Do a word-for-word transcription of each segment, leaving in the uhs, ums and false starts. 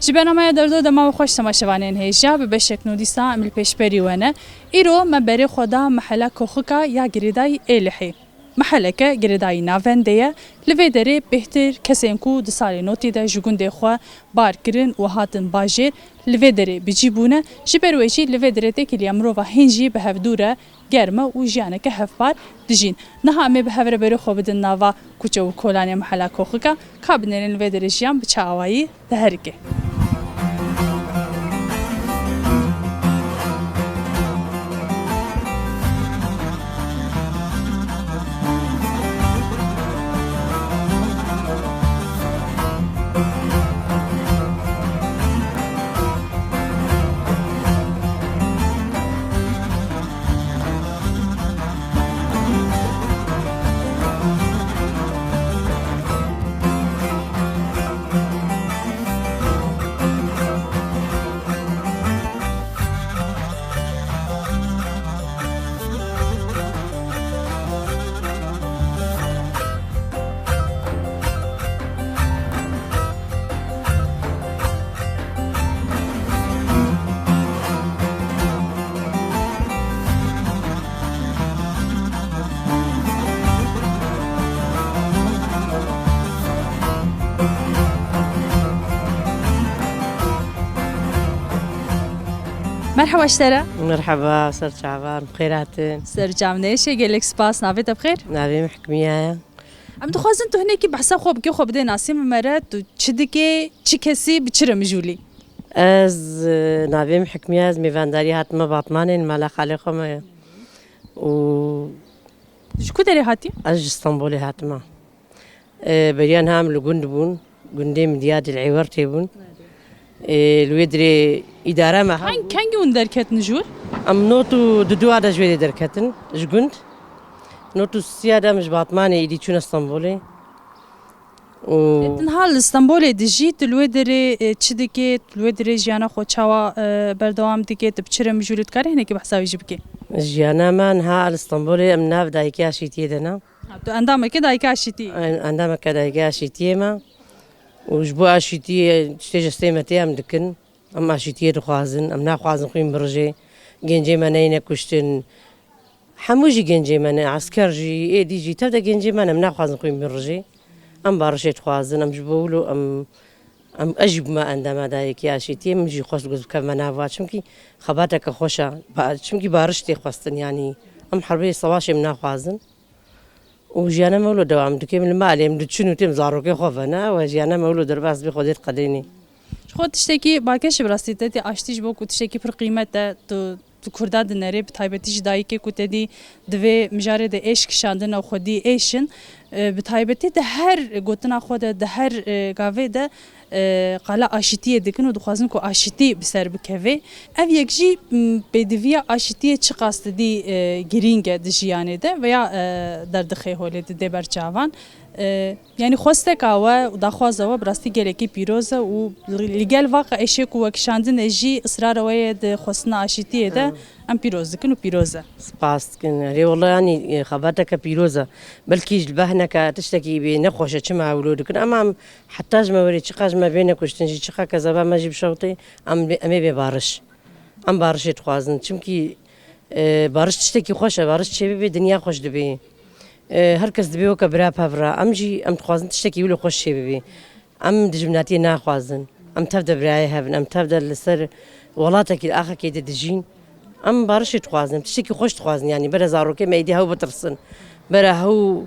Ji bernameya Derdo dema we xweş temaşevanên hêja, bi beşek nû dîsa em li pêşberî we ne. Îro me berê xwe da mehela Koxika ya girêdayî Êlihê. Meheleke girêdayî navendê ye. Li vê derê bêhtir kesên ku di salê notî de ji gundê xwe bar kirin û hatin bajêr, li vê derê bi cî bûne. Ji ber wê jî li vê derê têkiliya mirova hîn jî bi hevdû re germ e û jiyaneke hevpar dijîn. Niha em ê bi hev re berê xwe bidin nava kuçe û kolanê mehela Koxika, ka binêrin li vê derê jiyan bi çi awayî diherike. Merhaba ji te re. Merhaba, ser çavan, bi xêr hatin. Ser çav neşe, gelek spas. Navê te bi xêr? Navê min Hikmiye ye. Em dixwazin tu hinekî behsa xwe bike, xwe bide nasîn bi me re. Tu çi dike, çi kesî, bi çi re mijûlî? Ez, e, navê min Hikmiye, ez mêvandarî hatime Batmanê, li mala xalê xwe me ye. Û Ji ku derê hatî? Ez ji Stenbolê hatime. E, beriya niha em li gund bûn. Gundê min diya di li Êwertê bûn. E, li wê dirê îdare me hebû. Keng, kengî hûn derketin ji wir? Em not û duduwa de ji wê derketin, ji gund. Not û siya de em ji Batmanê êdî çûne Stenbolê. Û Lê tu niha li Stenbolê dijî, tu li wê derê, e, çi dikê, tu li wê derê jiyana xwe çawa, e, berdewam dikê, tu bi çi re mijûl î, dikarî hinekî behsa wî jî bikî? Jiyana me niha li Stenbolê em nav dayikê aşîtiyê de ne. Ha, tu endamekî dayikê aşîtiyê? En-, endameke dayikê aşîtiyê me. Û ji bo aşîtiyê tiştê ji destê me tê em dikin. Em aşîtiyê dixwazin, em naxwazin xwîn birijê. Gencê me neyne kuştin. Hemû jî gencê me ne, esker jî, êdî jî, tev de gencê me ne, em naxwazin xwîn birijê. Em barişê dixwazin, em ji bo wilo, em, em, ez jî bûme endama dayikê aşîtiyê, min jî xwest ku ez bikevime nav wa, çimkî xebateke xweş e, ba-, çimkî bariş tê xwestin, yanî em herbê savaşê em naxwazin. Û jiyana me wilo dewam dike, em li malê em diçin û têm zarokê xwe ve ne, we jiyana me wilo derbas bê Xwedê diqedênê. Ji xwe tiştekî balkêş e bi rastî, te tê aştî ji bo ku tiştekî pir qîmet e, tu, tu Kurda dinerê, bi taybetî jî dayikê ku te dî di vê mijarê de êş kişandin û xwedî êş in. E, bi taybetî di her gotina xwe de, di her, e, gavê de, e, qala aşîtiyê dikin û dixwazin ku aşîtî bi ser bikeve. Ev yek jî, m, pêdiviya aşîtiyê çiqas didî, e, girîng e di jiyanê de veya, e, derdixe holê didê ber çavan. E, yanî xwesteka we û daxwaza we bi rastî gelekî pîroz e û li, li gel vaqa êşê ku we kişandine jî israra we yê di xwestina aşîtiyê de em pîroz dikin û pîroz e. Spas dikin. Erê, wela yanî, e, xebateke pîroz e. Belkî ji behneke tiştekî bê nexweş e, çima wilo dikin? Ama em heta ji me werê çiqa ji me bê nekuştin jî, çiqa kezeba me jî bişewtê, em bê, em ê bê bariş. Em barişê dixwazin. Çimkî, e, bariş tiştekî xweş e. Bariş çêbibe, dinya xweş dibe. E, her kes dibe weke bira pevra. Em jî, em dixwazin tiştekî wilo xweş çêbibe. Em dijminatiyê naxwazin. Em tev de birayê hev in. Em tev de li ser welatekî, li axekê de dijîn. Em barişê dixwazin. Tiştekî xweş dixwazin. Yanî bere zarokê me êdî hew bitirsin. Bere hew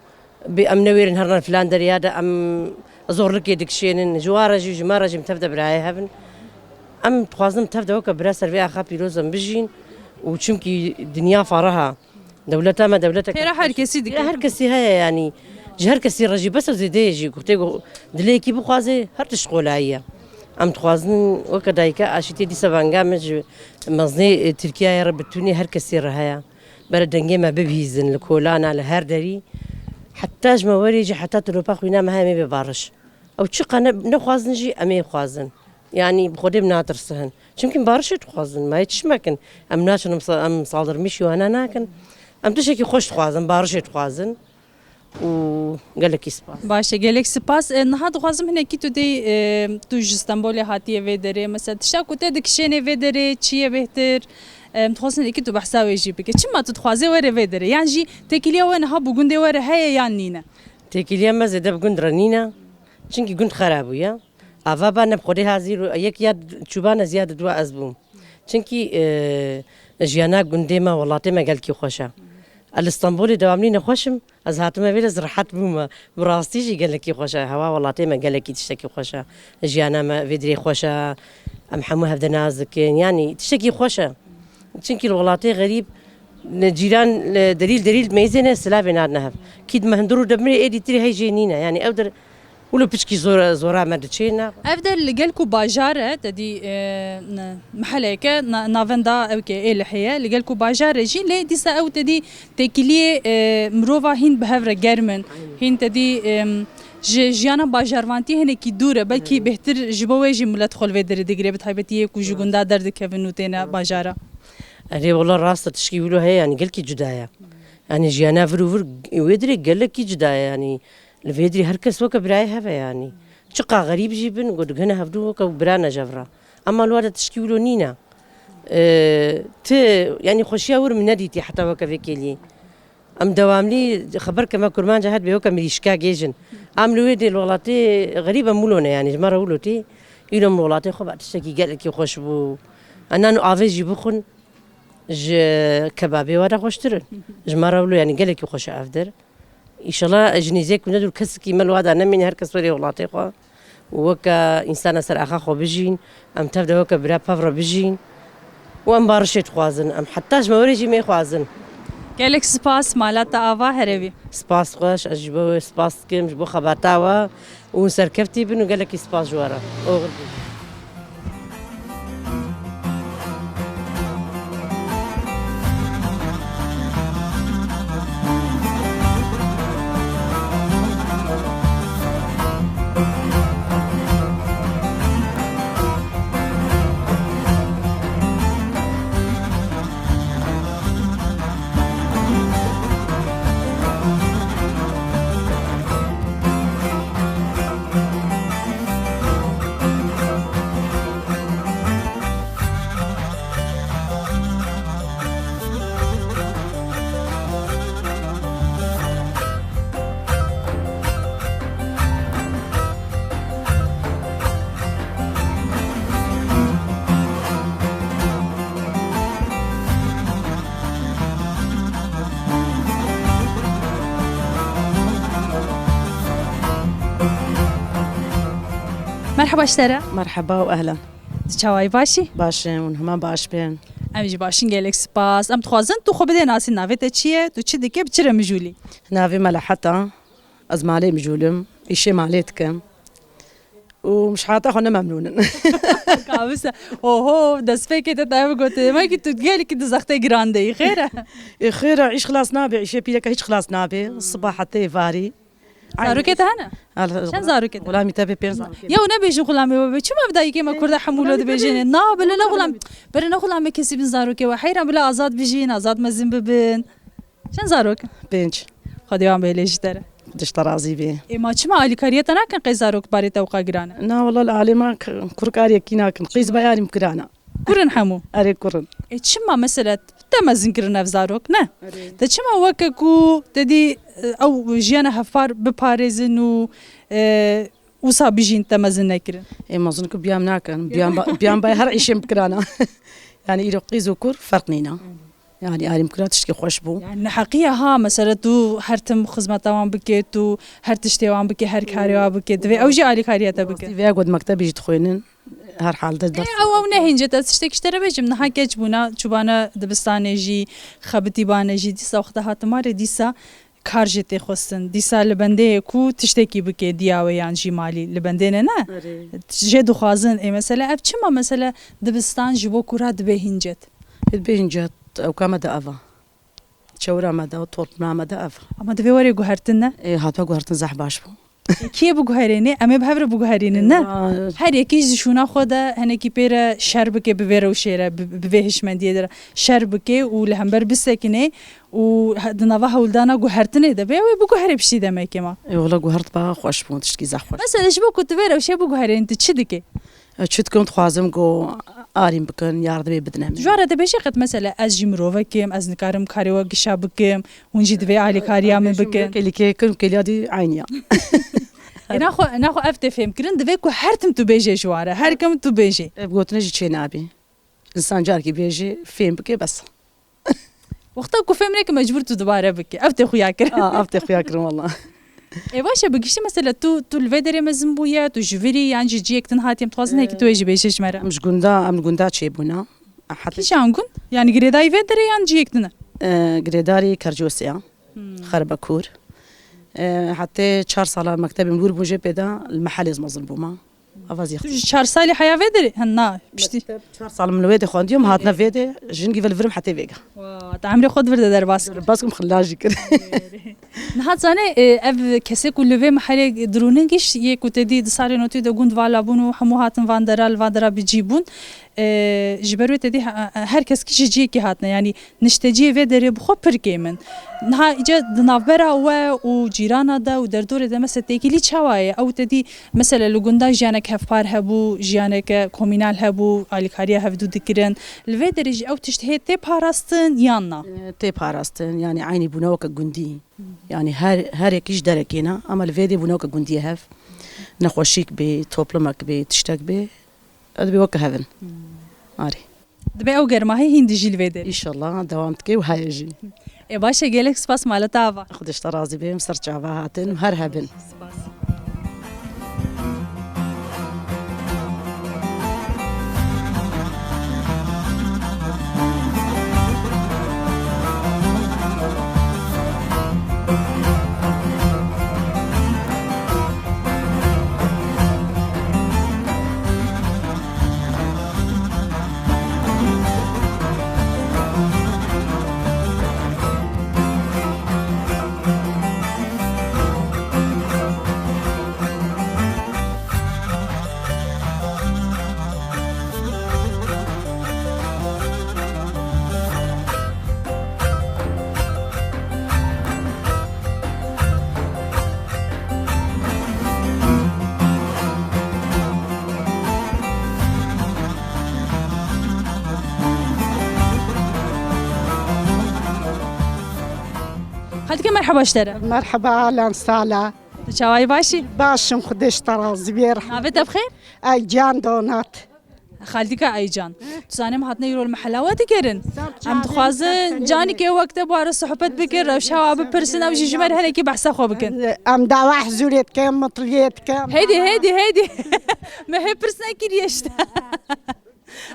bê em newêrin herin filan derya de em zorlikê dikişênin. Ji wan re jî, ji me re jî em tev de birayê hev in. Em dixwazin tev de weke bira ser vê axa pîroz em bijîn. Û çimkî dinya fareh e. Dewleta me dewletek Pêra her kesî dike. Ya her kesî heye yanî. Ji her kesî re jî bes e zêde ye jî. Ku tê ku dilê yekî bixwaze her tişt qolayî ye. Em dixwazin weke dayika aşîtiyê dîsa venga me ji mezinê, e, Tirkiyeyê re bi tunî her kesî re heye. Bere dengê me bibihîzin li kolana, li her derî. Heta ji me werê jî heta tilopa xwîna me heye em ê bê bariş. Ew çiqa ne, nexwazin jî em ê xwazin. Yanî bi Xwedê em natirsin. Çimkî em barişê dixwazin. Me yê çi mekin? Em naçin, em sa-, em saldırmîşî wana nakin. Em tiştekî xweş dixwazin, barişê dixwazin. û gelekî spas. Baş e, gelek spas. E, niha dixwazim hinekî tu dê, e, tu ji Stenbolê hatiye vê derê. Mesela tişta ku te dikişênê vê derê çi ye bêhtir? E, dixwazim hinekî tu behsa wê jî bike. Çima tu dixwazê were vê derê? Yan jî têkiliya we niha bi gundê we re heye yan nîne? Têkiliya me zêde bi gund re nîne. Çimkî gund xera bûye. Ava ba ne bi Xwedê hazîr û yek ya çûbane ziyade dua ez bûm. Çimkî, e, jiyana gundê me, welatê me gelkî xweş e. Ez li Stenbolê dewamlî nexweş im. Ez hatime vê de ez rehet bûme. Bi rastî jî gelekî xweş e. Hewa welatê me gelekî tiştekî xweş e. Jiyana me vê dirê xweş e. Em hemû hevde nas dikin. Yanî tiştekî xweş e. Çimkî li welatê xerîb, li cîran, li delîl delîl meyzê ne silavê nadine hev. Kî di me hundir û de binê êdî tirî hey jê nîne. Yanî ew der wilo piçkî zor, zora me diçêne. Ev der li gel ku bajar e, te dî, e, ne, meheleyeke na-, navenda ew ke ê lihê ye, li gel ku bajar e jî, lê dîsa ew te dî têkiliyê, e, mirova hîn bi hev re germ in. Aynen. Hîn te dî, em, ji jiyana bajarvantiyê hinekî dûr e. Belkî Aynen. Bêhtir ji bo wê jî milet xwe li vê derê digire, bi taybetî yê ku ji Rast. Gunda derdikevin û têne Rast. Bajara. Erê, wela rast e, tişkî wilo heye, yanî gelkî cuda ye. Yanî jiyana vir û vir wê dirê gelekî cuda ye, yanî li vê dirê her kes weke birayê hev e, yanî. Çiqa xerîb jî bin, ku digihine hevdû weke bira ne jev re. Ema li wa de tişkî wilo nîne. Ee, ti, yanî xweşiya wir min nedîtî heta weke vê kêliyê. Em dewamlî xeber ke me kurmanca her dibê weke mirîşka gêjin. Em li wê dê li welatê xerîb em wilo ne, yanî ji me re wilo tê. Îro em li welatê xwe ba tiştekî gelekî xweş bû. Em nan û avê jî bixwin. Ji kebabê we re xweştir in. Ji me re wilo, yanî gelekî xweş e ev der. Îşallah ji nêzêk û nedûr kesekî me li wa de nemîne, her kes were welatê xwe. Û weke însana ser axa xwe bijîn, em tev de weke bira pev re bijîn. Û em barişê dixwazin, em heta ji me were jî mêxwazin. Gelek spas, mala te ava here bî. Spas xweş, ez ji bo we spas dikim, ji bo xebata we. Û hûn serkeftî bin û gelekî spas ji we re. Oxir bin. Merheba ji te re. Merheba û ehlen. Tu çawayî, baş î? Baş im, hûn hema baş bin. Em jî baş in, gelek spas. Em dixwazin tu xwe bidê nasîn. Navê te çi ye? Tu çi dikê? Bi çi re mijûlî? Navê me Lehet e. Ez malê mijûl im. Îşê malê dikim. Û mişhata xwe ne memnûn in. Kabise. Oho, destpêkê te dayê min gote. Dema ki tu gelekî di zextê giran de yî. Xêr e? Ê, xêr e, îş xilas nabe, îşê pîreke hiç xilas nabe. Siba hetê varî. Zarokê te hene? Al-, Çend zarokê te? Xulamî te bê pênc zarokê. Yew nebêjin xulamê we be. Çima bi dayikê me kurda hemû lo dibêjin? Na, bile ne xulam. Bile ne xulamê kesî bin zarokê we. Heyran bile azad bijîn, azad mezin bibin. Çend zarok? Pênc. Xwedê wan bihêle ji te re. Dişta razî bê. Ê, ma çima alîkariya te nakin qey zarok barê te wqa giran e? Na, wela li alê me k-, kur kariyekî nakin. Qîz bayarîm kirana. Kurin hemû? Erê, kurin. Ê, çima mesela te mezin kirin ev zarok, ne? Erê. Te çima weke ku te dî, e, ew jiyana hevpar biparêzin û, e, wisa bijîn te mezin nekirin? Ê, mezin ku biyam nakin. Biyam ba-, biyam bay her îşên bikirana. Yani îro qîz û kur ferq nîna. Yani arîmkira tiştekî xweş bû. Yani neheqiye ha, mesela tu her tim xizmeta wan bike, tu her tiştê wan bike, her karê wan bike, divê ew jî alîkariya te bike. Rastî vêya got mektebî jî dixwînin, her hal de ders. Ê, ew, ew ne hînce, ez tiştekî ji te re bêjim, niha keç bûna, çûbana dibistanê jî, xebitî bane jî, dîsa wexta hate marê, dîsa kar jê tê xwestin. Dîsa li bendê ye ku tiştekî bike diya wê yan jî malî. Li bendê ne, ne? Erê. Jê dixwazin. Ê, mesele ev çima, mesele dibistan ji bo kura dibe hîncet? Ê, dibe hîncet. Ewka me de ev e. Çewra me de, torpna me de ev e. Ama divê were guhertin, ne? Ê, hatibe guhertin zehf baş bû. Kê biguherênê? Em ê bi hev re biguherînin, ne? Aa. Her yekî ji şûna xwe de hinekî pê re şer bike bi vê rewşê re, bi, bi vê hişmendiyê de re şer bike û li hember bisekine û he-, di nava hewldana guhertinê de be, ew ê biguherê piştî demekê ma. Ê, wela guhert ba xweş bûn, tiştkî zehf xweş. Mesela ji bo ku tu vê rewşê biguherînî, tu çi dikê? E, çi dikim, dixwazim ku arîm bikin, yardimê bidine min. Ji wan re dibêje qet, mesela, ez jî mirovek im, ez nikarim karê we gişa bikim, hûn jî divê alîkariya min bikin. Kêlîkê kirim, kêliya dî eynî ya. Ê, naxwe, naxwe ev tê fêmkirin, divê ku her tim tu bêjê ji wan re, her kim tu bêjê. Ev gotine jî çê nabî. Însan carekî bêjê, fêm bike, bes. Wexta ku fêm neke, mecbûr tu dubare bike. Ev tê xuya kirin. A, ev tê xuya kirin, wela. Ê, baş e, bi giştî mesela tu, tu li vê derê mezin bûye, tu ji virî yan ji ciyek din hatî, em dixwazin heke tu wê jî bêjî ji me re. Em ji gunda, em li gunda çêbûna. Heta kîjan gund? Yanî girêdayî vê derê yan ciyek din e? E, girêdarî Kercosê ya. Hmm. Xerbekur. E, hetê çar sala mektebê min wir bû jê pê de li mehelê ez mezin bûma. Ava zî. Tu ji çar salî heya vê derê? Hen na, piştî. Mekteb çar sal min li wê de xwendiyo, min hatine vê de, jingî ve li vir im hetê vêga. Wa, te emrê xwe di vir de derbas kir. Derbas kim, xila jî kir. Niha zanê, e, ev kesê ku li vê mehelê dirûnin giş, yê ku te dî di salê notî de gund vala bûn û hemû hatin van dera, li van dera bi cî bûn. E, ji ber wê te dî he-, he-, her kes kî ji ciyekî hatine, yanî nişteciyê vê derê bi xwe pir kêm in. Niha îca di navbera we û cîrana de û derdorê de mesela têkilî çawa ye? Ew te dî mesela li gunda jiyanek hevpar hebû, jiyaneke komînal hebû, alîkariya hevdû dikirin. Li vê derê jî ew tişt hê tê parastin yan na? E, tê parastin, yanî eynî bûne weke gundî. Yanî her, her yekî ji derekê ne, ama li vê dê bûne weke gundiyê hev. Nexweşîk bê, toplumek bê, tiştek bê, ew dibê weke hev in. Hmm. Arê. Dibe ew germahî hîn dijî li vê derê. Înşallah dewam dike û heye jî. Ê, baş e, gelek spas, mala te ava. Xwedê ji te razî be, em ser çava hatin û her hebin. Spas. Xaltike, merheba ji te re. Merheba, ahlan sala. Tu çawayî, baş î? Baş im, Xwedê ji te razî bê. Navê te bi xêr? Eycan Donat. Xaltike Eycan. Tu zanê em hatine îro li mehela we digerin. Em dixwazin canikê wek te bi we re sohbet bikin, rewşa we bipirsin, ew jî ji me re hinekî behsa xwe bikin. Em dawa hizûrê dikin, mitliyê dikin. Hêdî, hêdî, hêdî. Me hê pirs nekiriye ji te.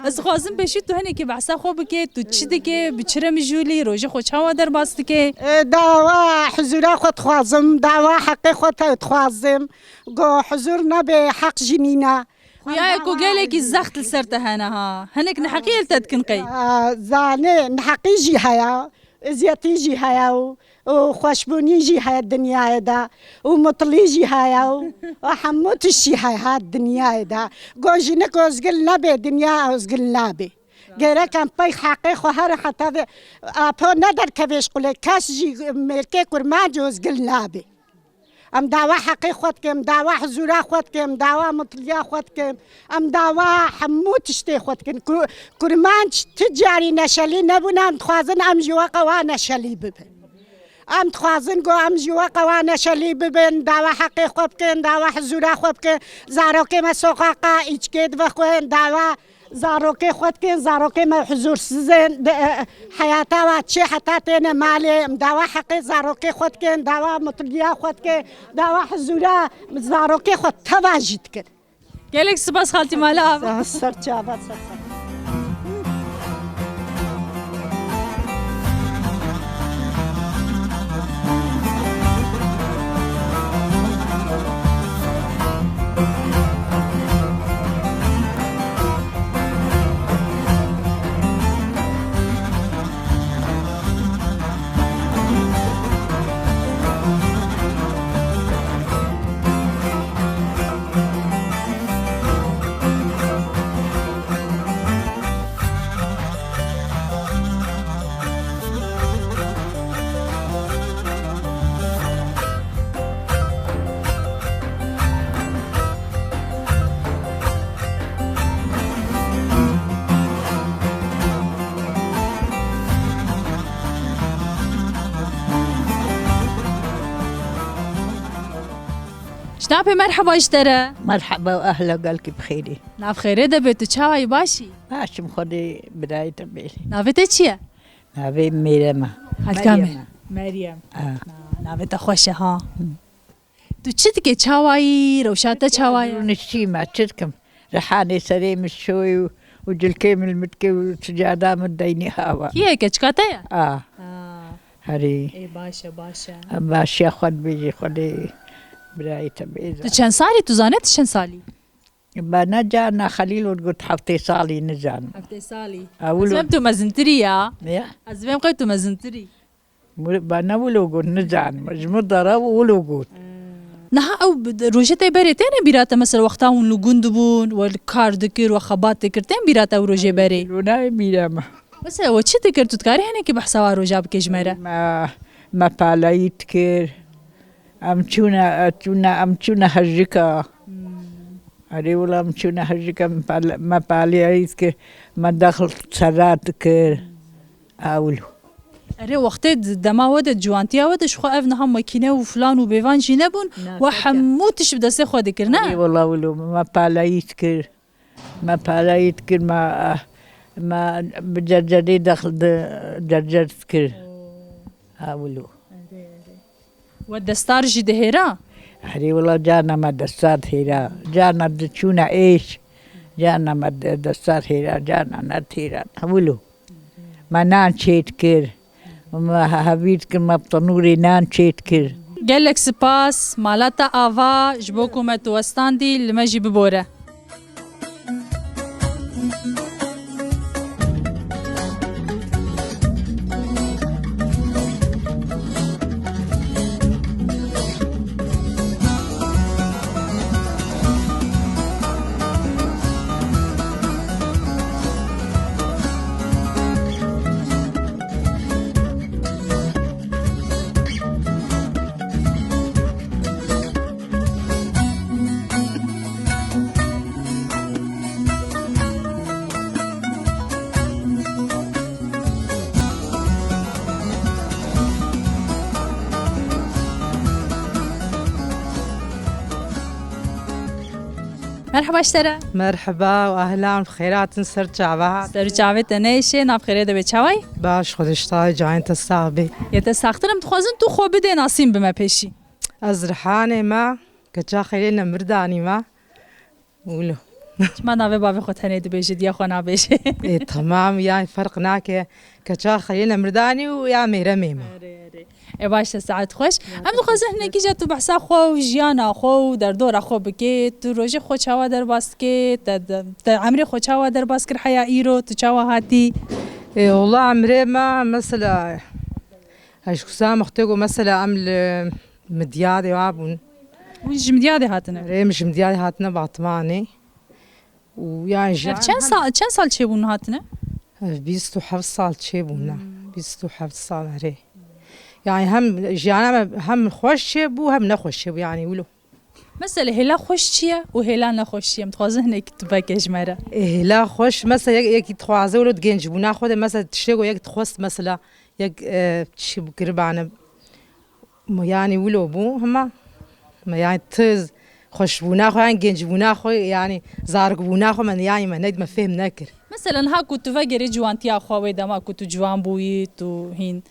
Ez dixwazim pêşî tu hinekî behsa xwe bike, tu çi dike, bi çi re mijûlî, rojê xwe çawa derbas dike? E, dawa hizûra xwe dixwazim, dawa heqê xwe te dixwazim. Go hizûr nebe, heq jî nîne. Xuya ye ku gelekî zext li ser te hene ha. Hinek neheqiyê li te dikin qey? Aa, zanê, neheqî jî heye, eziyetî jî heye û, û xweşbûnî jî heye dinyayê de û mutlî jî heye û, û hemû tişt jî heye ha dinyayê de. Go jinik ozgil nebe, dinya ozgil nabe. Gerek em pey heqê xwe herin heta vê apo nederkeve ji qulê. Kes jî mêrkê kurmanc ozgil nabe. Em dawa heqê xwe dikin, em dawa hizûra xwe dikin, em dawa mitliya xwe dikin, em dawa hemû tiştê xwe dikin. Ku-, kurmanc ti carî neşelî nebûne, em dixwazin em jî weke wa neşelî bibin. Em dixwazin ku em jî weke wa neşelî bibin, dawa heqê xwe bikin, dawa hizûra xwe bikin. Zarokê me soqaqa îçkê divexwin, dawa Zarokê xwe dikin, zarokê me huzûrsiz in, di, e, heyata wa çê heta têne malê, em dawa heqê zarokê xwe dikin, dawa mutliya xwe dikin, dawa huzûra zarokê xwe teva jî dikin. Gelek spas xaltî mala ava. Ser çava, ser çava. Ji dapê merheba ji te re. Merheba û ehla gelkî bi xêrî. Nav xêrê de be, tu çawa yî, baş î? Baş im, Xwedê birayê te bêrî. Navê te çi ye? Navê Mêrem e. Helka me. Meryem e. Meryem. Ha. Na, navê te xweş e ha. Hı. Tu çi dikê, çawa yî, rewşa te çawa ye? Niştî me, çi dikim? Rihanê serê min şoy û, û cilkê min li min dikê û sicada min deynê hava. Kî ye, keçika te ye? A. A. Herî. Ê, baş e, baş e. Em başiya xwe dibêjî, Xwedê birayê te bêza. Tu çend salî, tu zanî tu çend salî? Ba ne carna Xelîl û got heftê salî nizanim. Heftê salî. Ha, Ez wilo. Vêm tu mezintirî ya. Ya? Ez vêm qey tu mezintirî. Ba ne wilo got, nizanim. Ji min dara wilo got. Niha ew bi-, rojê te berê têne bîra te, mesela wexta hûn li gund bûn, we li kar dikir, we xebat dikir, tên bîra te ew rojê berê? Wilo nayê bîra me. Mesela we çi dikir, tu dikarî hinekî behsa wa roja bikê ji me re? Me, me palayî dikir. Em çûne, çûne, em çûne hejika. Hmm. Erê wila em çûne hejika, me pal-, me palayî dikir, me dexil serra dikir. Ewlo. Erê, wextê d-, dema we de, ciwantiya we de ji xwe ev niha makîne û filan û bêvan jî nebûn, Na, we keke. Hemû tişt bi destê xwe dikir, ne? Erê, wela wilo, me palayî dikir. Me palayî dikir, me, me bi cercerê dexil di cercer dikir. Oo. Ha, wilo. Erê, erê. We destar jî dihêra? Erê, wela carna me destar dihêra. Carna diçûne êş. Carna me de-, destar hêra, carna nedihêra. Ha, wilo. Me nan çêt kir. Me he-, hevîr kir, me bi tenûrê nan çêt kir. Gelek spas, mala te ava, ji bo ku me tu westandî, li me jî bibore. Merheba ji te re. Merheba û ehlan, bi xêr hatin ser çava hat. Ser çavê te neyşê, nav xêrê de be, çawayî? Baş, Xwedê ji te re, cayên te sax be. Yê te saxtir im, dixwazin tu xwe bidê nasîn bi me pêşî. Ez Rihanê me, keça xêrê Nemirdanî me. Wilo. Çima navê bavê xwe tenê dibêjî, diya xwe nabêjî? Ê, temam, yani ferq nake. Keça xeyê Nemirdanî û ya Mêremê me. Erê, erê. Ê, baş e, saet xweş. Em dixwazin hinekî jî tu behsa xwe û jiyana xwe û derdora xwe bikê. Tu rojê xwe çawa derbas dikê? Te, te, te emrê xwe çawa derbas kir heya îro? Tu çawa hatî? Ê, wela emrê me, mesela, ez ji kusa me xwe tê ku, mesela, em li Midyadê wa bûn. Hûn ji Midyadê hatine? Erê, em ji Midyadê hatine Batmanê. Û yani Ev jiyan çend hem sal, çend sal çêbûn hatine? Ev bîst û heft sal çêbûn ne. Hmm. Bîst û heft sal, erê. Yani hem jiyana me hem xweş çêbû, hem nexweş çêbû, yani wilo. Mesela hêla xweş çi ye û hêla nexweş çi ye? Em dixwazin hinek tu veke ji me re. E, hêla xweş, mesela yek, yekî dixwaze wilo di gencbûna xwe de, mesela tiştê ku yek dixwest, mesela yek, e, çi bikiribane, Me yanî wilo bû, hema me yanî tu xweşbûna xwe, yanî gencbûna xwe, yanî zarokbûna xwe me, yanî me ned-, me fêhm nekir. Mesela niha ku tu vegerê ciwantiya xwe, wê dema ku tu ciwan bûyî, tu hîn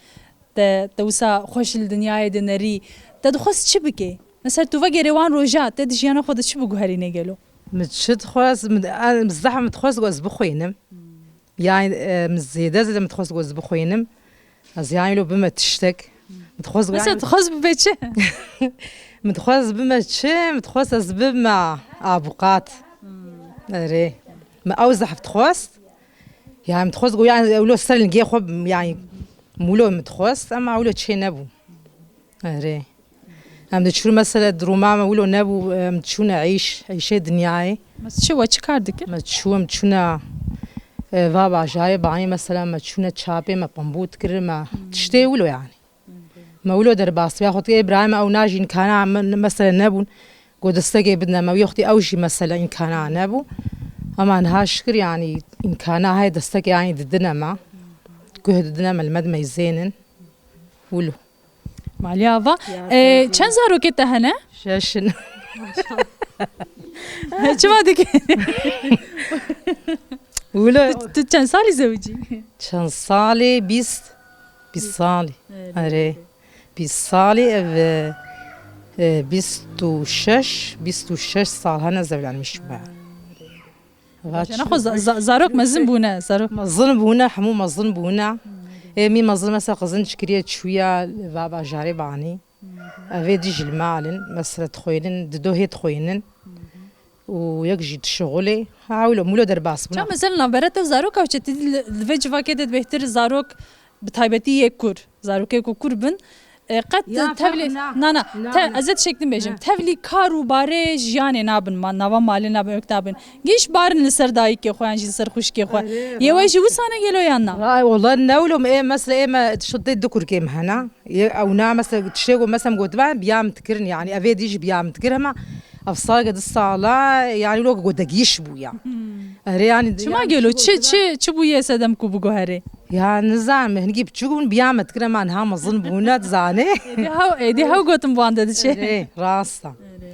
te, te wisa xweş li dinyayê de nerî, te dixwest çi bikê? Mesela tu vegerê wan roja, te di jiyana xwe de çi biguherînê gelo? Min çi dixwest? Min, e, zehf min dixwest ku ez bixwînim. Yanî, e, min zêde zêde min dixwest ku ez bixwînim. Ez yanî wilo bime tiştek. Min dixwest ku Mesela yanî dixwest bibe çi? Min dixwest bime çi? Min dixwest ez bibime abuqat. Hmm. Erê. Min ew zehf dixwest. Yanî min dixwest ku yanî wilo ser lingê xwe bim, yanî wilo min dixwest, ema wilo çê nebû. Erê. Em diçûn mesela di Rûma me wilo nebû, em diçûne îş, îşê dinyayê. Mes çi, we çi kar dikir? Me çû, em çûne, e, va bajarê banî mesela me çûne çapê me pembû dikir me Hmm. tiştê wilo yani. Me wilo derbas ya xwe dikir, ê birayê me ew najî îmkana me, mesela nebûn. Got destekê bidine me, wî wextî ew jî mesela îmkana nebû. Ama niha şikir yani îmkana heye destekê yani didine me. Guh didine me li me dimeyzênin. Wilo. Maliye ava. Ya, Ee, sen çend zarokê te hene? Şeş in. Çima dike? Wilo. Tu, tu çend salî zewicî? Çend salî? Bîst. Bîst salî. Evet. Erê. Bîst salî ev, e, e, bîst û şeş, bîst û şeş sal hene zevlenmiş be. Vaç. Jana xwe za-, za-, zarok mezin bûne, zarok. Mezin bûne, hemû mezin bûne. Ê mî mezin mesela qizin çikiriye çûya va bajarê banî. Evê dî jî li mal in, mesela dixwînin, di dohê dixwînin. Û yek jî dişixulê. Ha, wilo, mûlo derbas bûna. Ça mesela navbera te û zaroka çi tê li, li vê civakê de bêhtir zarok bi taybetî yê kur, zarokê ku kur bin, e, qet ya, tevlî, na, na, na, te, ez ê tişektin bêjim. Tevlî kar û barê jiyanê nabin, ma-, nava malê nabin, wek nabin. Giş barin li ser dayikê xwe yan jî li ser xwişkê xwe. Yê we jî wisa ne gelo yan na? Ay, wala ne wilo, ê, mesela ê me şiddet du kurkê me hena. Yê, ew na, mesela, tiştê ku, mesela, gotiba, biya min dikirin, yani, evê dî jî biya min dikir, hema ev saleke du sala, yani, lo ku gotdegîş bûya. Erê, yani, çima yani, gelo? Çi, çi, çi bûye sedem ku biguherê? Ya, nizanim, hingî biçûk bûn, biya me dikir, hema niha mezin bûne, dizane. Êdî hew, êdî hew gotin bi wan de diçe. Erê, rast e.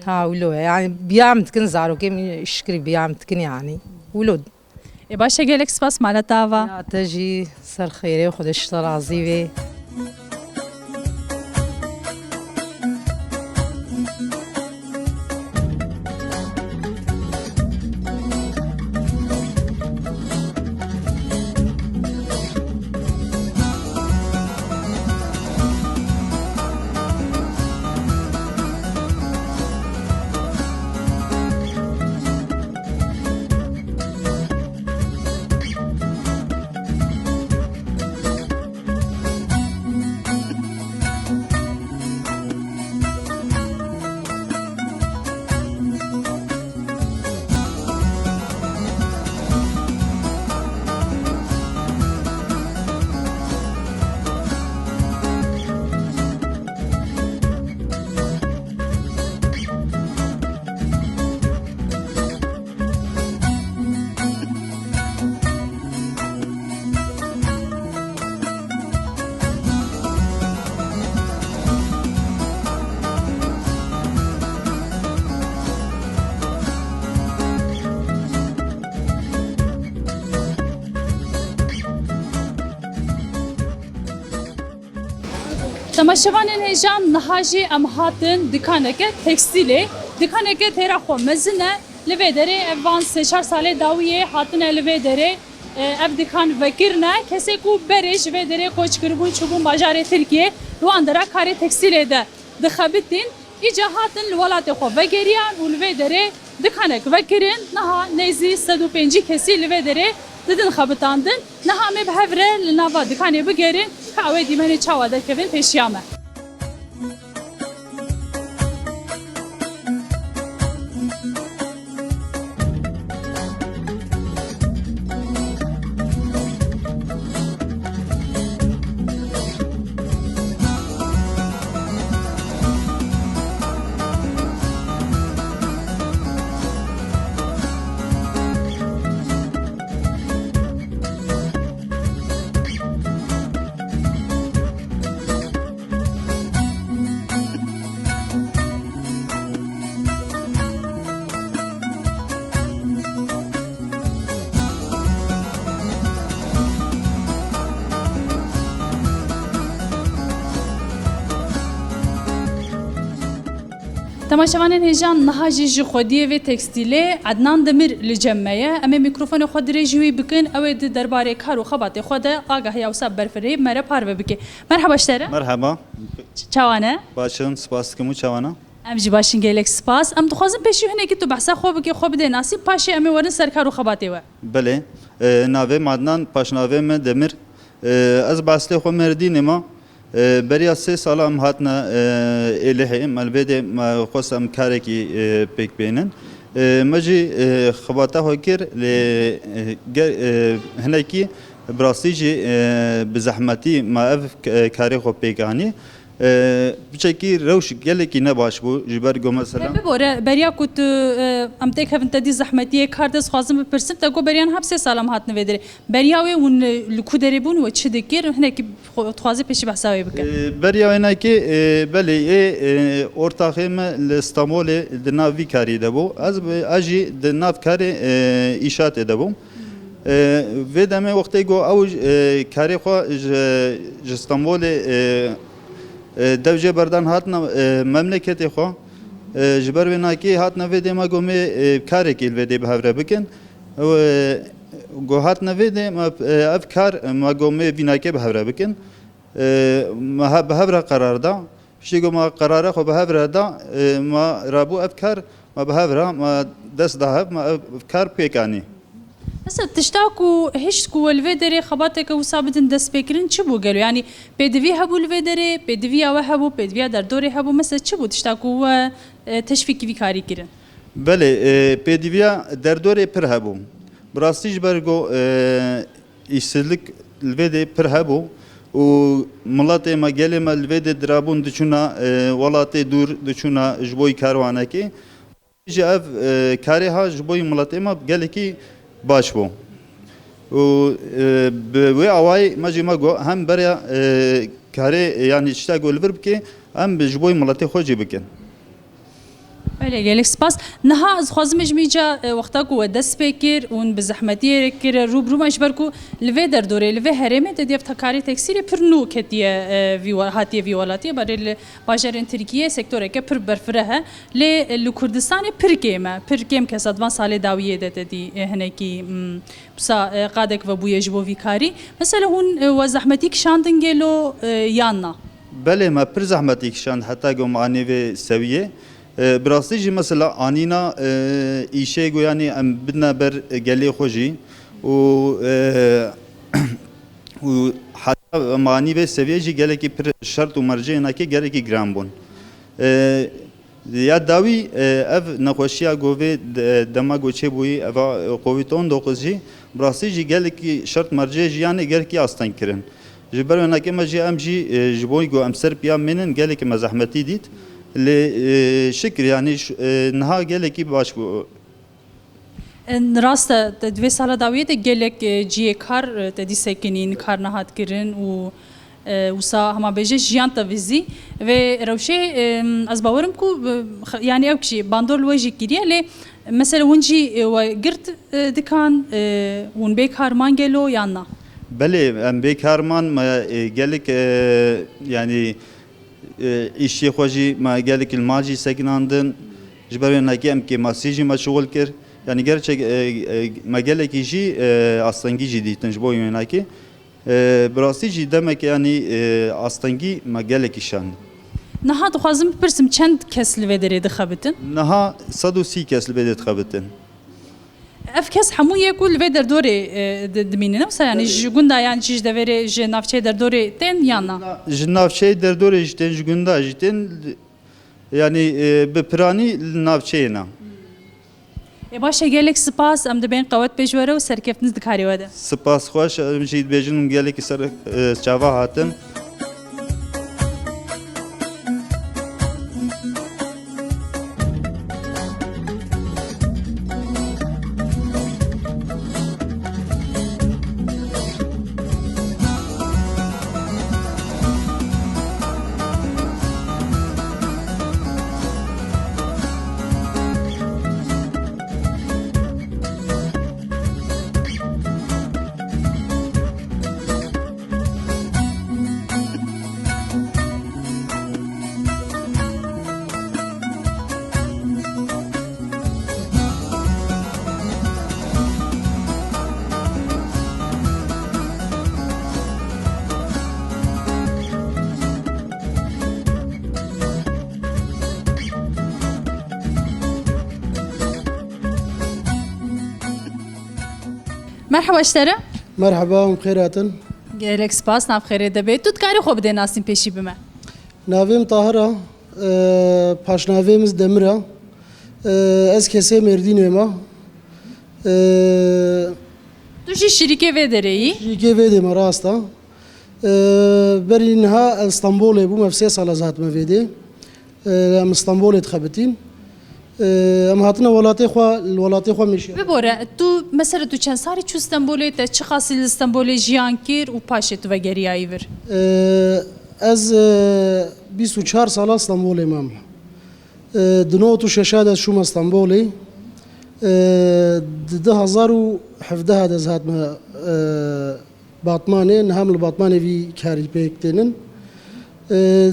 Ha, wilo ye. Yani, biya min dikin, zarokê min şikir biya min dikin, yani. Wilo. Ê baş e, gelek spas, mala te ava. Ya te jî ser xêrê, Xwedê ji te razî bê. Temaşevanên hêja, niha jî em hatin dikaneke tekstîlê. Dikaneke têra xwe mezin e. Li vê derê ev van sê çar salê dawiyê hatine li vê derê, e, ev dikan vekirine. Kesê ku berê ji vê derê koç kiribûn, çûbûn bajarê Tirkiyê, li wan dera karê tekstîlê de dixebitîn. Îca hatin li welatê xwe vegeriyan û li vê derê dikanek vekirin. Niha nêzî sed û pêncî kesî li vê derê didin xebitandin. Niha em ê bi hev re li nava dikanê bigerin, ka ew ê dîmenê çawa derkevin pêşiya me. Temaşevanên hêja, niha jî ji xwediyê vê tekstîlê Ednan Demir li cem me ye. Em ê mîkrofonê xwe dirêjî wî bikin, ew ê di derbarê kar û xebatê xwe de agahiya wisa berfirehî me re parve bike. Merheba ji te re. Merheba. Ç-, çawa ne? Baş in, spas dikim, û çawa ne? Em jî baş in, gelek spas. Em dixwazin pêşî hinekî tu behsa xwe bikî, xwe bidê nasî, paşê em ê werin ser kar û xebatê we. Belê. E, navê min Adnan, paşnavê min Demir. E, ez bi eslê xwe Mêrdînê me. E, beriya sê sala em hatine, e, Êlihê. Me li vê dê me xwest em karekî, e, pêk bênin. E, me jî, e, xebata xwe kir, lê, e, ge-, e, hinekî bi rastî jî, e, bi zehmetî me ev, e, karê xwe pêk anî. E, piçekî rewş gelekî nebaş bû, ji ber ku mesela. Bibore, beriya ku tu, e, em têkevin te dî zehmetiyê kar de, dixwazim bipirsim, te got beriya niha bi sê sala em hatin vê derê. Beriya wê hûn, e, li ku derê bûn û çi dikir? Hinekî xwe, dixwazî pêşî behsa wê bike. E, beriya wênekê, e, belê, ê, e, ortaxê me li Stenbolê di nav vî karî de bû. Ez, ez jî di nav karê, e, îşatê de bûm. E, vê demê wextê ku ew, e, karê xwe ji, ji Stenbolê, e, e, dev jê berdan hatine, e, memleketê xwe. E, ji ber wê nakê hatine vê dê me got mê, e, karekî li vê dê bi hev re bikin. Ew, e, ku hatine vê dê me, e, ev kar me got mê vînakê bi hev re bikin. E, me he-, bi hev re qerar da. Piştî ku me qerara xwe bi hev re da, e, me rabû ev kar, me bi hev re, me dest da hev, me ev kar pêk anî. Mesela tişta ku hişt ku we li vê derê xebateke wisa bidin destpêkirin çi bû gelo? Yanî pêdivî hebû li vê derê, pêdiviya we hebû, pêdiviya derdorê hebû. Mesela çi bû tişta ku we, e, teşvîkî vî karî kirin? Belê, e, pêdiviya derdorê pir hebû. Bi rastî ji ber ku, e, îşsizlik li vê dê pir hebû û miletê me, gelê me li vê dê dirabûn diçûna, e, welatê dûr diçûna ji bo karwanekê. Jî ev, e, karê ha ji bo miletê me gelekî baş bû. Û, e, bi wê awayî me jî me got hem beriya, e, karê, yanî tişta ku li vir bike, em ji bo miletê xwe jî bikin. Belê, gelek spas. Niha ez dixwazim ji min ca, e, wexta ku we dest pê kir û hûn bi zehmetiyê re kir, rû bi rû me, ji ber ku li vê derdorê, li vê herêmê de diyev tekarê teksîlê pir nû ketiye, e, vî we-, hatiye vî welatiyê. Berê li bajarên Tirkiyê sektoreke pir berfireh e. Lê, e, li Kurdistanê pir kêm e. Pir kêm kes di van salê dawiyê de te dî, e, hinekî, mm, wisa, e, qadek vebûye ji bo vî karî. Mesela hûn, e, we zehmetî kişandin gelo, e, yan na? Belê, me pir zehmetî kişand heta ku me anî vê sewiyê. E, bi rastî jî mesela anîna, e, îşê ku yanî em bidine ber gelê xwe jî û, e, û heta me anî vê seviyê jî gelekî pir şert û mercê hinekî gelekî giran bûn. E, ya dawî, e, ev nexweşiya ku vê de-, dema ku çêbûyî, eva, e, covid on dokuz jî, bi rastî jî gelekî şert mercê jiyanê gelekî asteng kirin. Ji ber wê nake me jî, em jî, e, ji bo ku em ser piya mînin, gelekî me zehmetî dît. Lê, e, şikir, yanî ş-, e, niha gelekî baş bû. E, rast e, te di vê sala dawiyê de gelek, e, cihê kar, e, te dî sekinîn, kar nehat kirin û, e, wisa hema bêje jiyan te vizî. Vê rewşê, e, ez bawerim ku, e, x-, yanî ew kişî bandor li we jî kiriye, lê mesela hûn jî, e, we girt, e, dikan, e, hûn bê kar man gelo yan na? Belê, em bê kar man, me, e, gelek, e, yanî, e, îşçiyê xwe jî me gelekî li mal jî sekinandin. Ji ber wê nekê em kêmasî jî me şixul kir. Yanî gerçek, e, e, me gelekî jî, e, astengî jî dîtin ji bo wê nekê. E, bi rastî jî demek yanî, e, astengî me gelekî şand. Niha dixwazim bipirsim, çend kes li vê derê dixebitin? Niha sed û sî kes li vê derê dixebitin. Ev kes hemû yê ku li vê derdorê, e, di-, dimînin, ne wisa, yanî ji gunda yan jî ji deverê, ji navçeyê derdorê tên yan na? Ji navçeyê derdorê jî tên, ji gunda jî tên, yanî, e, bi piranî li navçeyê ne. Ê baş e, gelek spas, em dibên qewet pê ji we re û serkeftin di karê we de. Spas xweş, em jî dibêjin gelekî ser, e, çava hatin. Merhaba ji te re. Merhaba, em xêr hatin. Gelek spas, nav xêrê de bê. Tu dikarî xwe bidê nasîn pêşî bi me? Navê min Tahir e, e, paşnavê min Demir e. E, ez kesê Mêrdînê me. E, Tu jî şirîkê vê derê yî? Şirîkê vê dê me, rast e. Ee, Berî niha ez Stenbolê bûm, ev sê sal ez hatime vê dê. Ee, em Stenbolê dixebitîn. Ee, em hatine welatê xwe, li welatê xwe mêşiya. Bibore, tu, mesela tu çend salî çû Stenbolê, te çi qasî li Stenbolê jiyan kir û paşê tu vegeriyayî vir? Ee, ez, e, bîst û çar sala Stenbolê mam. Ee, di nod û şeş de ez çûme Stenbolê. Ee, di du hezar û hevdeh de ez hatime, e, Batmanê, niha em li Batmanê vî karî pêk tênin. Ee,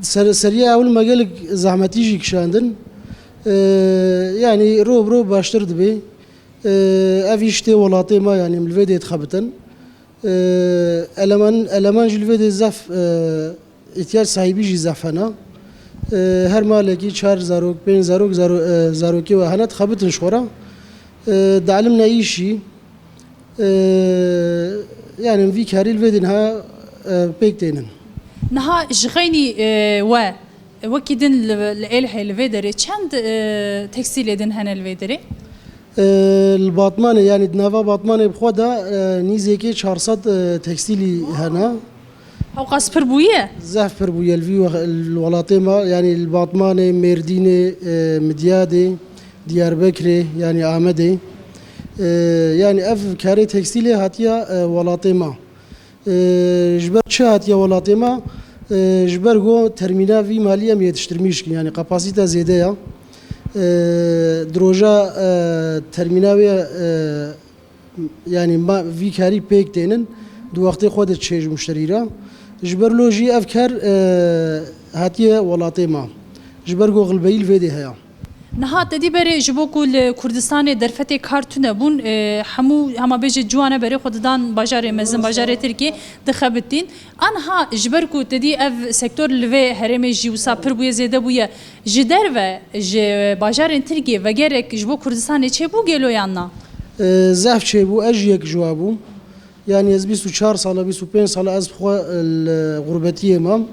ser-, seriya ewil me gelek zehmetî jî kişandin. Ee, yanî ro bi ro baştir dibe. Ee, ev îş tê welatê me, yanî em li vê dê dixebitin. Ee, eleman, eleman jî li vê dê zef, e, îhtiyac sahîbî jî zef hene. Ee, her malekî çar zarok, pênc zarok, zaro-, e, zarokê we hene, dixebitin ji xwe re. Ee, dielime îş jî. Ee, yanî vî karî li vê dê niha, e, pêk tênin. Niha ji xeynî, e, we, wekî din li, li Êlihê li vê derê çend, e, tekstîlê din hene li vê derê? Ee, Li Batmanê, yanî di nava Batmanê bi xwe de, e, nîzêkê çar sed, e, tekstîlî hene. Hewqas pir bûye? Zehf pir bûye li vî wex-, li welatê me, yanî li Batmanê, Mêrdînê, e, Midyadê, Diyarbekirê, yanî Amedê. E, yanî ev karê tekstîlê hatiye, e, welatê me. E, ji ber çi hatiye welatê me? E, ji ber ku termîna vî malî em yetiştirmîş kin, yanî kapasîte zêde ya. E, di roja, e, termîna wê, e, yanî ma vî karî pêk tênin, di wextê xwe de çê ji muşterî re. Ji ber lo jî ev kar, e, hatiye welatê me. Ji ber ku xilbeyî li vê dê heye. Niha te dî berê ji bo ku li Kurdistanê derfetê kar tune bûn, e, hemû hema bêje ciwane berê xwe didan bajarê mezin, bajarê Tirkiyê dixebitîn. Aniha ji ber ku te dî ev sektor li vê herêmê jî wisa pir bûye, zêde bûye, ji derve, ji bajarên Tirkiyê vegerek ji bo Kurdistanê çêbû gelo yan na? E, zehf çêbû, ez jî yek ji wa bûm. Yanî ez bîst û çar sala, bîst û pênc sala ez bi xwe, e, li gurbetiyê mam.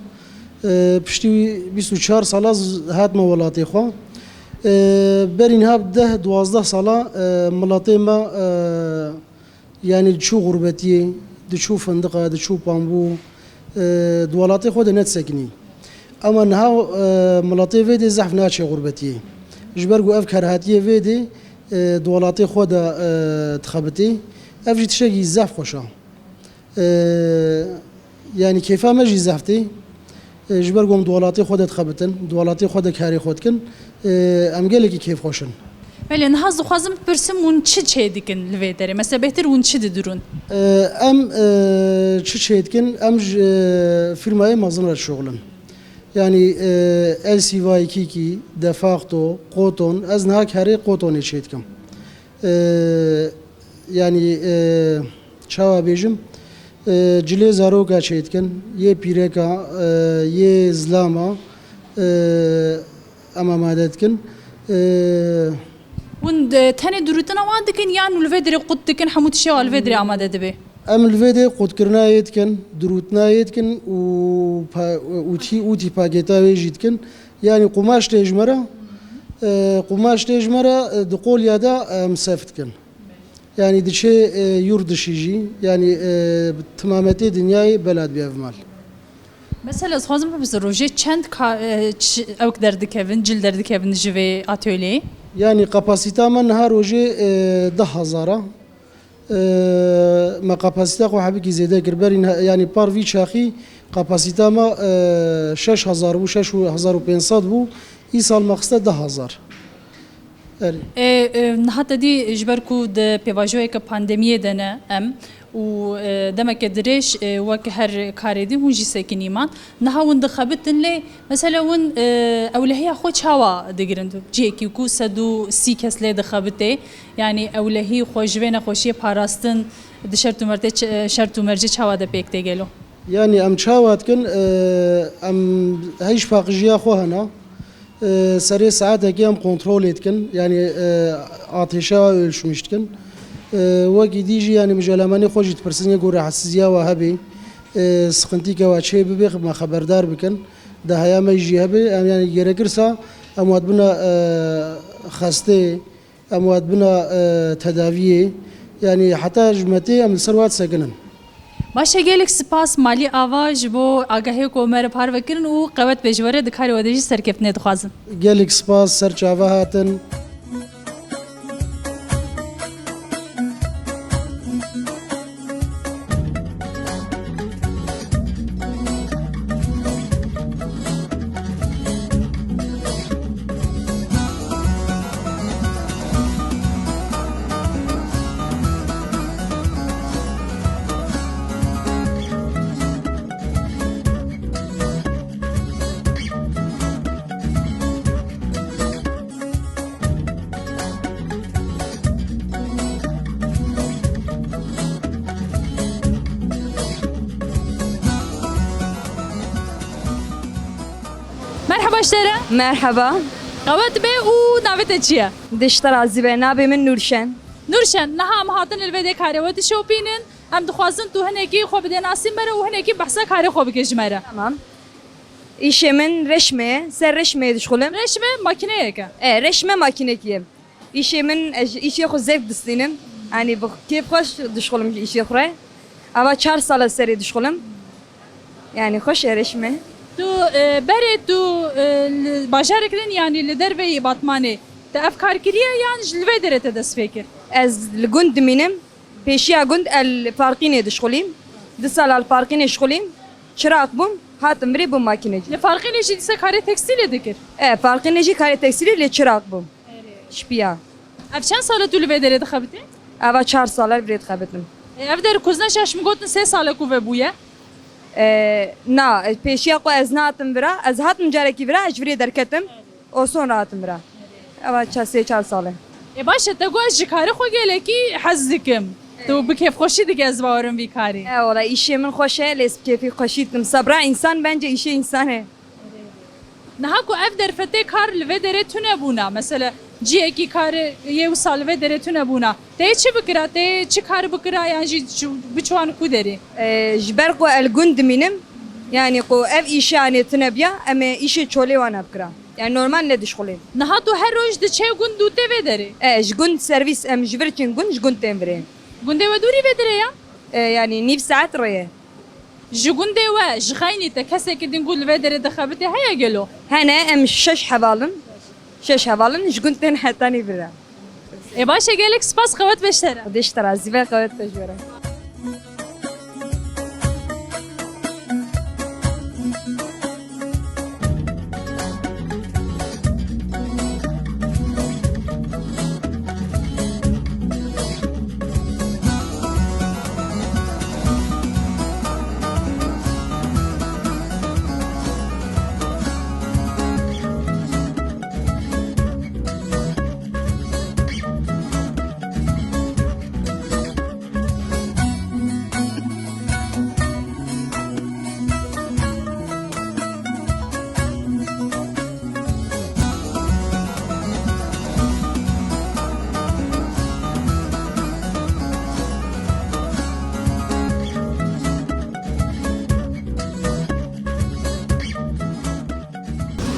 E, piştî wî bîst û çar sala ez hatime welatê xwe. E, berî niha deh duwazdeh sala, e, miletê me, e, yanî diçû gurbetiyê, diçû findiqa, diçû pambû, e, di welatê xwe de nedisekinî. Ema niha, e, miletê vê dê zehf naçe gurbetiyê. Ji ber ku ev kar hatiye vê dê, e, di welatê xwe de, e, dixebitê. Ev jî tiştekî zehf xweş e. E, yanî kêfa me jî zehf tê. E, ji ber ku em di welatê xwe de dixebitin, di welatê xwe de karê xwe dikin, e, em gelekî kêfxweş in. Belê, niha ez dixwazim bipirsim, hûn çi çê dikin li vê derê? Mesela bêhtir hûn çi didirûn? E, em, e, çi çê dikin? Em ji, e, fîrmayê mezin re dişuxulin. Yanî, e, L C Y, Kiki, Defacto, Koton, ez niha karê Kotonê çê dikim. E, yanî, e, çawa bêjim, e, cilê zaroka çê dikin, yê pîreka, e, yê zilama, e, em amade dikin. E, Hûn de, tenê dirûtina wan dikin yan li vê derê qut dikin, hemû tiştê wan li vê derê amade dibe? Em li vê dê qutkirina yê dikin, dirûtina yê dikin û pa-, û tî-, û tîpakêta wê jî dikin. Yanî qumaş tê ji me re, e, qumaş tê ji me re, e, di qolya de em sef dikin. Yanî diçê, e, yurt dişî jî, yanî, e, bi timametê dinyayê bela dibe ev mal. Mesela, ez xwazim bipirsim, rojê çend ka-, e, çi-, ewk derdikevin, cil derdikevin ji vê atölyeyê? Yanî kapasîta me niha rojê, e, deh hezar e. E, me kapasîta xwe hebikî zêde kir. Berî niha, yanî par vî çaxî kapasîta me, e, şeş hezar bû, şeş hezar û pênc sed bû. Îsal me xiste deh hezar. Erê. E, e, niha te dî ji ber ku di pêvajoyeke pandemiyê de ne em û, e, demeke dirêj, e, wek her karê dî hûn jî sekinî man. Niha hûn dixebitin lê, mesela hûn, e, ewlehiya xwe çawa digirin? Cihekî ku sed û sî kes lê dixebitê, yanî ewlehî xwe ji vê nexweşiyê parastin di şert û mertê ç-, şert û mercê çawa de pêk tê gelo? Yanî em çawa dikin, e, em heyş paqijiya xwe hene. E, serê saetekê em kontrolê dikin, yanî, e, ateşa ölçmüş dikin. E, wekî dî jî, yanî mijelemenê xwe jî dipirsin, yê ku rahatsizîya we hebe, e, sıkıntîke we çê bibe, me xeberdar bikin. Daheya me jî hebe, em, yanî gerekirsa em we dibine, e, xestê, em we dibine, e, tedaviyê. Yanî heta ji metê em li ser we disekinin. Baş e, gelek spas Malî Ava ji bo agahiyê ku me re parve kirin û qewet be ji we re, di karê we de jî serkeftinê dixwazin. Gelek spas, ser çava hatin. Merheba ji te re. Merheba. Qewet be û navê te çi ye? Dişte razî be. Navê min Nûrşen. Nûrşen, niha em hatin li vê dê karê we dişopînin. Em dixwazin tu hinekî xwe bidê nasîn me re û hinekî behsa karê xwe bike ji me re. Tamam. Îşê min reşme ye. Ser reşmeyê dişxulim. Reşme makîneyek e. E, reşme makînekî ye. Îşê min, ez ji îşê xwe zevk distînim. Yanî bi kêf xweş dişxulim ji îşê xwe re. Ava çar sal e serê dişxulim. Yanî xweş e reşme. Tu, e, berê tu, e, li bajarek din, yanî li derveyî Batmanê te ev kar kiriye yan ji li vê derê te dest pê kir? Ez li gund dimînim. Pêşiya gund el Farqînê dişxulîm. Du sal el Farqînê dişxulîm. Çiraq bûm, hatim virê bûm makînecî. Li Farqînê jî dîsa karê tekstîlê dikir? E, Farqînê jî karê tekstîlê lê çiraq bûm. Şpiya. Ev çend sal e tu li vê derê dixebitî? Eva çar sal e li vê dixebitim. E, ev der kuzne şaş min gotin sê sal e ku vebûye? E, na, e, pêşiya xwe ez nehatim vira. Ez hatim carekî vira, ez ji virê derketim. O sonra hatim vira. Eva ça-, sê çar sal e. E, baş e, te got ez ji karê xwe gelekî hez dikim. Tu bi kêfxweşî dike, ez bawerim vî karî. E, wala îşê min xweş e, lê ez bi kêfî xweşî dikim. Sebra însan bence îşê însan e. Niha ku ev derfetê kar li vê derê tune bûna, mesela ciyekî karê yê wisa li vê derê tune bûna, te yê çi bikira, te yê çi kar bikira yan jî çi-, biçiwan ku derê? E, ji ber ku el gund dimînim, yanî ku ev îşê anê tune biya, em ê îşê çolê wan bikira. Yanî normal nedişxulê. Niha tu her roj diçê gund û tê vê derê? E, ji gund servîs, em ji vir çin gund, ji gund tên virê. Gundê we dûrî vê derê ya? E, yanî nîv saet rê ye. Ji gundê we, ji xeynî te kesekî din ku li vê derê dixebitê heye gelo? Hene, em şeş hevalin. Şeş hevalin, ji gund tên hetanî vira. Ê baş e, gelek spas, qewet be ji te re. Xwedê ji te razî be, qewet be ji we re.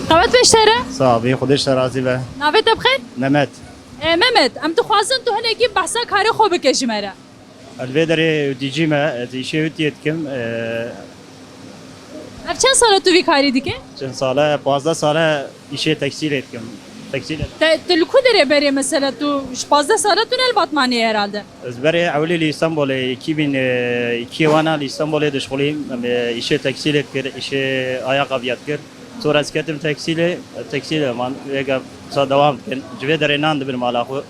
Qewet be ji te re. Sax bî, Xwedê ji te razî be. Navê te bi xêr? Mehmet. E, Mehmet, em dixwazin tu hinekî behsa karê xwe bike ji me re. Ez li vê derê dîcî me, ez îşê witiyê dikim. E, Ev çend sal e tu vî karî dike? Çend sal e? Pazdeh sal e îşê tekstîlê dikim. Tekstîlê. Te, tu li ku derê berê mesela tu ji pazdeh sal e tu ne li Batmanê herhalde? Ez berê ewilî li Îstanbulê, iki bin iki wana li Îstanbulê dişxulîm. Em, e, îşê tekstîlê dikir, îşê ayakkabıya dikir. Sonra ez ketim tekstîlê, tekstîlê man, vêga sa dewam dikin. Ji vê derê nan dibin mala xwe.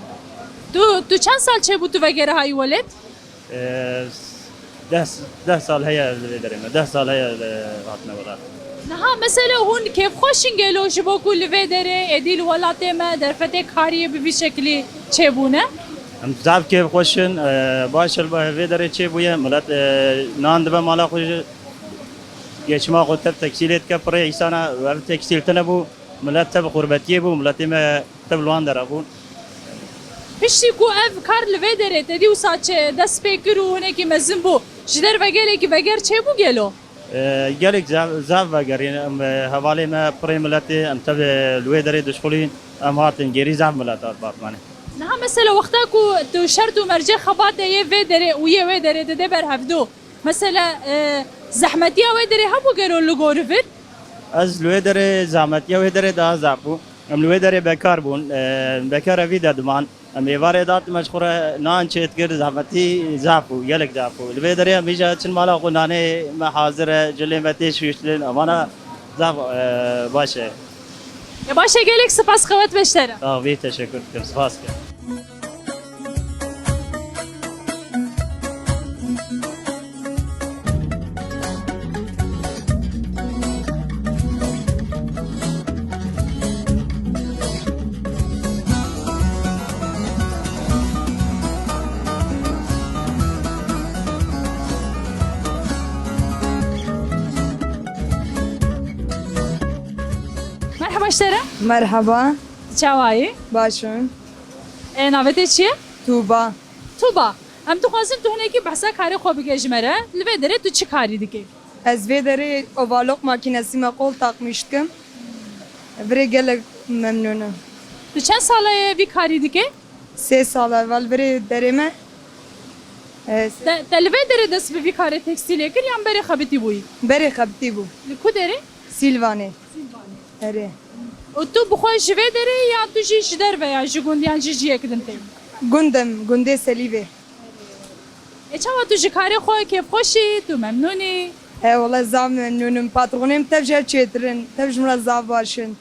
Tu, tu çend sal çêbû tu vegerihayî welêt? Ee, deh, deh sal heye li vê derê me. Deh sal heye li hatine welat. Niha mesela hûn kêfxweş in gelo ji bo ku li vê derê êdî li welatê me derfetê kariyê bi vî şekilî çêbûne? Em zaf kêfxweş in. Ee, baş e li vê derê çêbûye. Milet, ee, nan dibe mala xwe jî. Geçima xwe tev tekstîlê dike pirê îsana. Ev tekstîl tune bû. Milet tev xurbetiyê bû. Miletê me Tev li wan dera bûn. Piştî ku ev kar li vê derê te dî wisa çi dest pê kir û hinekî mezin bû, ji derve gelekî veger çêbû gelo? E, gelek zaf, zaf veger. Em, e, hevalê me pirê miletê, em tev, e, li wê derê dişxulîn, em hatin gêrî zaf milet hat Batmanê. Niha mesela wexta ku tu şert û mercê xebatê yê vê derê û yê wê derê dide ber hevdu, Mesela, e, zehmetiya wê derê hebû gelo li gor vir? Ez li wê derê zehmetiya wê derê daha zaf bû. Em li wê derê bekar bûn. E, bekar evî de diman. Em êvarê datim ez xwe re nan çêdikir, zehmetî zaf bû, gelek zaf bû. Li vê derê em îja çin mala xwe nanê me hazir e, cilê me tê şûştin. Emana zaf, e, baş e. Ya baş e, gelek spas, qewet be ji te re. Sağ ol, teşekkür ederim. Spas. Merhaba ji te re. Merhaba. Çawa yî? Baş im. E, navê te çi ye? Tuba. Tuba. Em dixwazin tu hinekî behsa karê xwe bike ji me re. Li vê derê tu çi karî dikî? Ez vê derê overlock makînesî me qol takmîş dikim. Virê gelek memnûn im. Tu çend sala ye vî karî dikê? Sê sala, val virê derê me. E, Te, te li vê derê dest bi vî karê tekstîlê kir yan berê xebitî bûyî? Berê xebitî bû. Li ku derê? Sîlvanê. Sîlvanê. Erê. Û tu bi xwe ji vê derê ya tu jî ji derve ya ji gundiyan jî ciyek din tê? Gund im, gundê Selîvê. E, çawa tu ji karê xwe kêfxweş î, tu memnûn î? He, wele zaf memnûn im. Patronê min tev ji hev çêtir in, tev ji min re zaf baş in.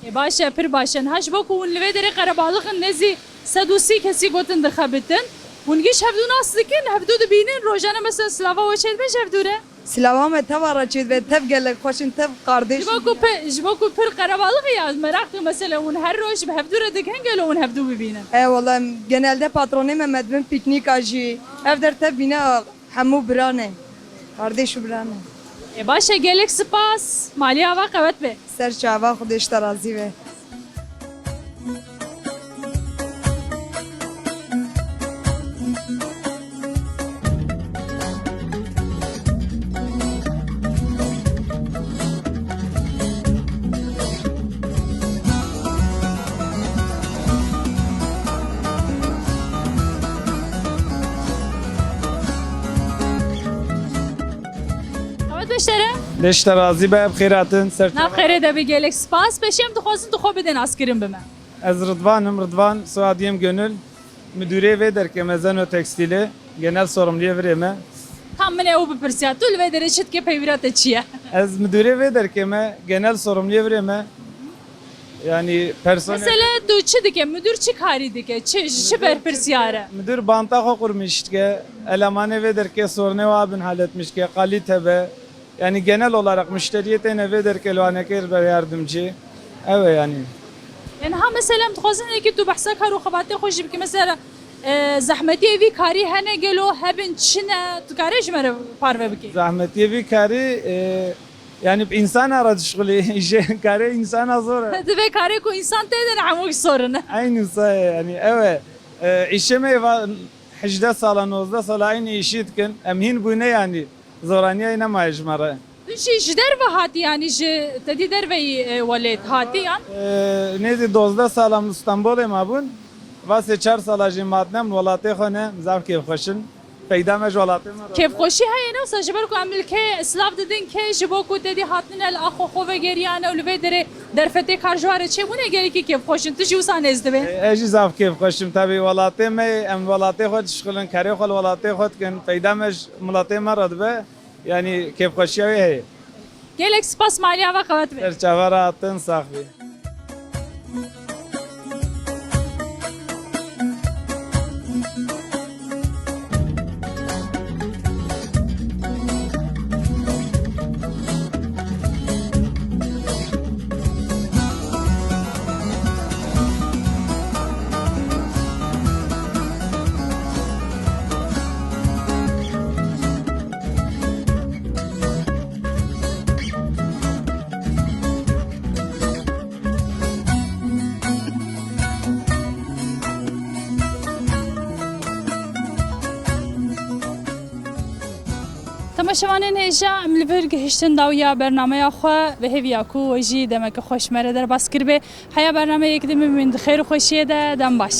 E, baş e, pir baş e. Niha ji bo ku hûn li vê derê qerebalix in, nêzî sed û sî kesî gotin dixebitin. Hûn giş hevdû nas dikin, hevdû dibînin, rojane mesela silava we çêdibe ji hevdû re? Silava me teva re çêdibe, tev gelek xweş in, tev qardeş Ji bo in. Ku pe-, ji bo ku pir qerebalix e ya, meraq dikim mesela hûn her roj bi hevdû re dikin, gelo hûn hevdû bibînin? E, wele genelde patronê me me dibin pîknîka jî. Ev der tev bîne hemû bira ne. Kardeş û bira ne. E, baş e, gelek spas. Malê ava qewet be. Ser çava, Xwedê ji te razî be. Qewet be ji te re. Lê ji te razî be, bi xêr hatin, ser Nav çava. Xêrê de be, gelek spas. Pêşî em dixwazin tu xwe bidê naskirin bi me. Ez Ridvan im, Ridvan, soyadî yê min Gönül. Müdürê vê derkê me Zeno Tekstîlê, genel sorumluyê virê me. Tam min ê ew bipirsiya, tu li vê derê çi dikê, peywira te çi ye? Ez müdürê vê derkê me, genel sorumluyê virê me. Yani personel Mesela tu çi dike? Müdür çi karî dike? Çi, ji çi berpirsiyar e? Müdür banta xwe qurmîş dike. Elemanê vê derkê sorunê wa bin halletmiş dike. Kalite be. Yani genel olarak müşteriyê têne vê derkê li wan nekir ber yardımcı. Ew e yani. Yani ha mesela em dixwazin êkî tu behsa kar û xebatê xwe jî bikî. Mesela, e, zehmetiyê vî karî hene gelo, hebin çi ne? Tu karê ji me re parve bikî? Zehmetiyê vî karî, e, yani bi insana re dişxulî, îşê karê insana zor e. Divê karê ku insan tê de ne hemû sorun e. Aynı say yani, ew e. E, îşê me va hejdeh sala, nozdeh sala aynı işi dikin. Em hîn bûne yani. Zoraniyayê nemaye ji me re. Tu jî ji derve hatî, yanî ji te dî derveyî, e, welêt hatî yan? Ee, nêzî dozdeh sala min Stenbolê mabûn. Va sê çar sala jî matnem welatê xwe ne, zaf kêfxweş in. Peyda me ji welatê me re. Kêfxweşî heye ne wisa ji ber ku em li kê silav didin kê ji bo ku te dî hatine li axo xwe vegeriyane û li vê derê derfetê kar ji wa re çêbûne gelekî kêfxweş in. Tu jî wisa nêz dibê. Ee, ez jî zaf kêfxweş im. Tabî welatê me, em welatê xwe dişxulin, kerê xwe li welatê xwe dikin. Peyda me ji miletê me re dibe, yanî kêfxweşiya wê heye. Gelek spas, malî ava qewet be. Ser çava re hatin, sax bî. Temaşevanên hêja, em li vir gihiştin dawiya bernameya xwe, bi hêviya ku we jî demeke xweş me re derbas kiribe. Heya bernameyek din bimînin di xêr û xweşiyê de, dem baş.